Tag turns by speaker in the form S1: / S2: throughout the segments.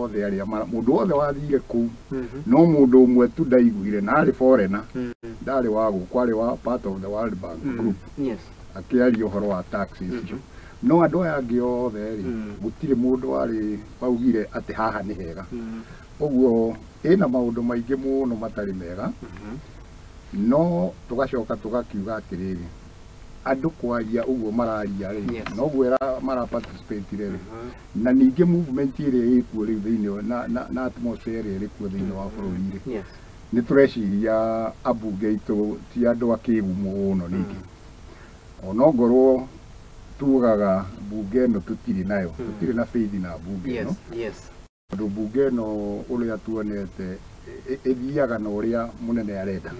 S1: Othe arĩa mũndũ wothe wathire kũu, no mũndũ ũmwe tu ndaiguire, na arĩ foreigner, ndarĩ wa gũkũ, arĩ wa part of the World Bank Group, akĩaria ũhoro wa taxes icio. No andũ aya angĩ othe rĩ, gũtirĩ mũndũ warĩ waugire atĩ haha nĩ hega. Ũguo ĩna maũndũ maingĩ mũno matarĩ mega, no tũgacoka tũgakiuga atĩrĩrĩ, andũ kwaria ũguo mararia rĩ, noguo mara participate rĩ, na ningĩ movement ĩrĩa ĩkuo rĩu thĩinĩ na atmosphere ĩrĩa ĩrĩ kuo thĩinĩ wa bũrũri rĩ, nĩ tũreciria ambunge aitũ ti andũ akĩgu mũno. Ningĩ onongorwo tugaga mbunge ĩno tũtirĩ nayo, tũtirĩ na faith na mbunge ĩno, tondũ mbunge ĩno ũrĩa tuonete ĩthiaga na ũrĩa mũnene arenda,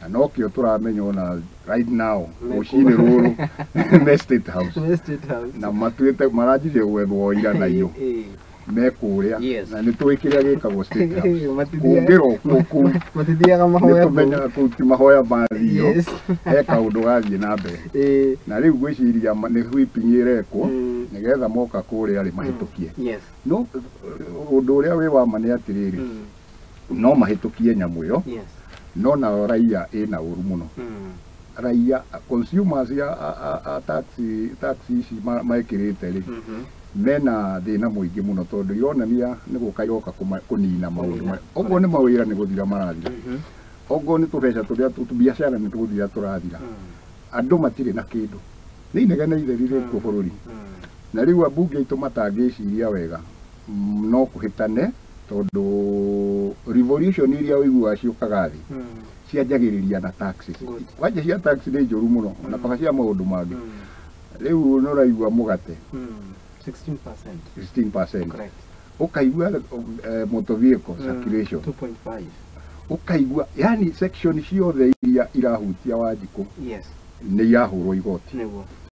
S1: na nokĩo tũramenya ona right now rũcinĩ rũrũ me State House.
S2: Me State House.
S1: Na matuĩte maranjirie gwethwo ira na iyo me kũrĩa, na nĩ tũĩ kĩrĩa gĩkagwo State House. Kũngĩrokwo kũu,
S2: Matithiaga
S1: nĩ
S2: mahoya kũu.
S1: Tũmenyaga kũu ti mahoya mathio, he kaũndũ gathiĩ na mbere. Na rĩu ngwĩciria nĩ whipping ĩrekwo nĩgetha moka kũrĩa rĩ, mahĩtũkie. No ũndũ ũrĩa wĩ wa ma nĩ atĩrĩrĩ, no mahĩtũkie nyamũ ĩyo, no nao raia ĩna ũru mũno. Raia, consumers a tax ici mekĩrĩte rĩ, mena thĩna mũingĩ mũno, tondũ ironania nĩ gũka iroka kũnina maũndũ.
S2: Kũnina.
S1: Okorwo nĩ mawĩra nĩ gũthira marathira, okorwo nĩ tũbeca tũrĩa tũbiacara nĩ tũgũthira tũrathira, andũ matirĩ na kĩndũ, nĩ inegene itheri rĩkuo bũrũri. Na rĩu ambunge aitũ matangĩciria wega, no kũhĩtane, tondũ revolution iria ũiguaga ciũkaga thĩ cianjagĩrĩria na taxes. Kwanja cia tax nĩ njũru mũno, ona kaba cia maũndũ mangĩ. Rĩu nĩ ũraigua mũgate
S2: 16%.
S1: 16%. Ũkaigua motor vehicle circulation
S2: 2.5.
S1: Ũkaigua yani section ciothe iria irahutia Wanjikũ nĩ irahũrwo igoti.
S2: Nĩguo.